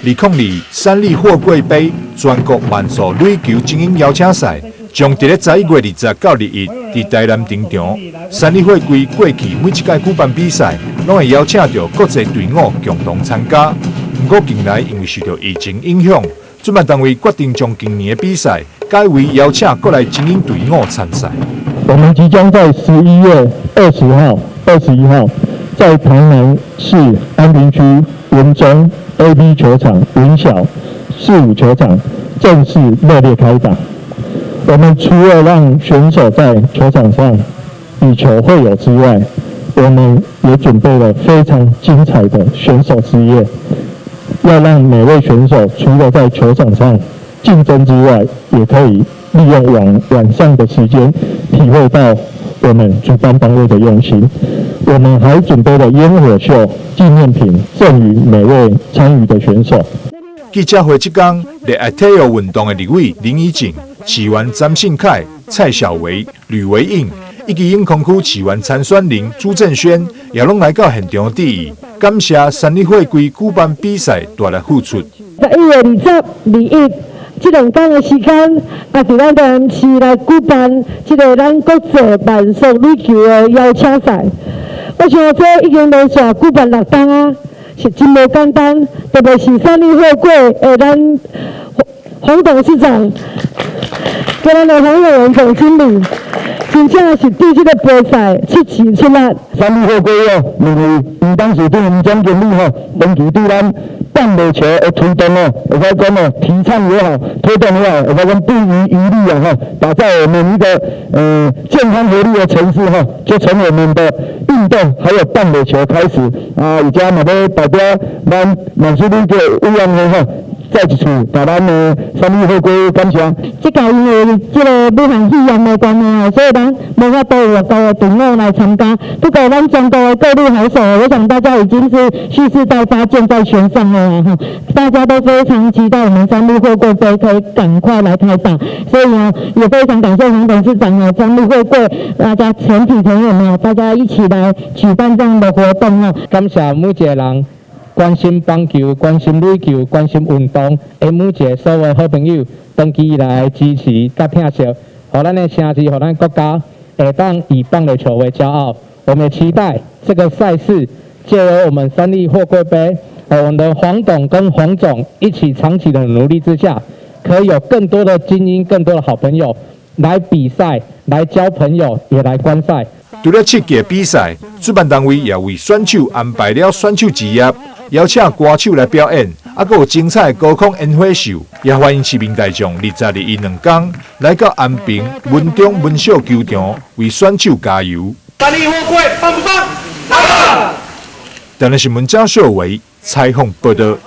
2002三立貨櫃盃全國慢速壘球精英邀請賽，將佇咧11月20到21佇台南登場。三立貨櫃過去每一屆舉辦比賽，攏會邀請著國際隊伍共同參加。毋過近來因為受著疫情影響，主辦單位決定將今年的比賽改為邀請國內精英隊伍參賽。我們即將在11月20號、21號，在台南市安平區文中 AB 球場、文小四五球場正式熱烈開打。我們除了讓選手在球場上以球會友之外，我們也準備了非常精彩的選手之夜，要讓每位選手除了在球場上競爭之外，也可以利用晚晚上的時間體會到我們主辦單位的用心。我們還準備了煙火秀、紀念品贈予每位參與的選手。記者會這工，熱愛體育運動的立委林宜景、市議員詹信凱、蔡小維、呂維應，以及永康區市議員參選人朱正軒，也攏來到現場致意，感謝三立貨櫃舉辦比賽大力付出。11月20、21，這兩天的時間，啊，佇咱台南市來舉辦這个咱國際慢速壘球的邀請賽。我想這已經連續舉辦六冬啊，是真無簡單。特別是三立貨櫃的咱黃董事長，佮咱的黃永文總經理，真正是對這个比賽出錢出力。三立貨櫃哦，因為吳董事長、吳總經理吼，長期對咱棒壘球的推動哦，會使講哦，提倡也好，推動也好，會使講不遺餘力啊，吼，打造我們一個健康活力的城市吼，就從我們的運動還有棒壘球開始啊，而且嘛欲代表咱慢速壘球委員會吼，再一次共咱的三立貨櫃感謝。這屆因為這个武漢肺炎的關係哦，所以咱無法度有外國的隊伍來參加。不過咱全國的各路好手，我想大家已經是蓄勢待發，箭在弦上了哈。大家都非常期待我們三立貨櫃盃可以趕快來開打，所以呢，也非常感謝黃董事長哦，三立貨櫃大家全體朋友們，大家一起來舉辦這樣的活動哦。感謝每一個人關心棒球、關心壘球、關心運動的每一个所有好朋友，長期以來的支持佮疼惜，予咱的城市、予咱國家會當以棒壘球為驕傲。我們也期待這個賽事藉由我們三立貨櫃盃，我們的黃董跟黃總一起長期的努力之下，可以有更多的精英、更多的好朋友來比賽、來交朋友，也來觀賽。除了七屆比賽，主辦單位也為選手安排了選手之夜，邀請歌手來表演，啊，閣有精彩的高空煙火秀，也歡迎市民大眾20、21兩工來到安平文中文小球場為選手加油。三立貨櫃棒不棒？棒！台南新聞張秀維採訪報導。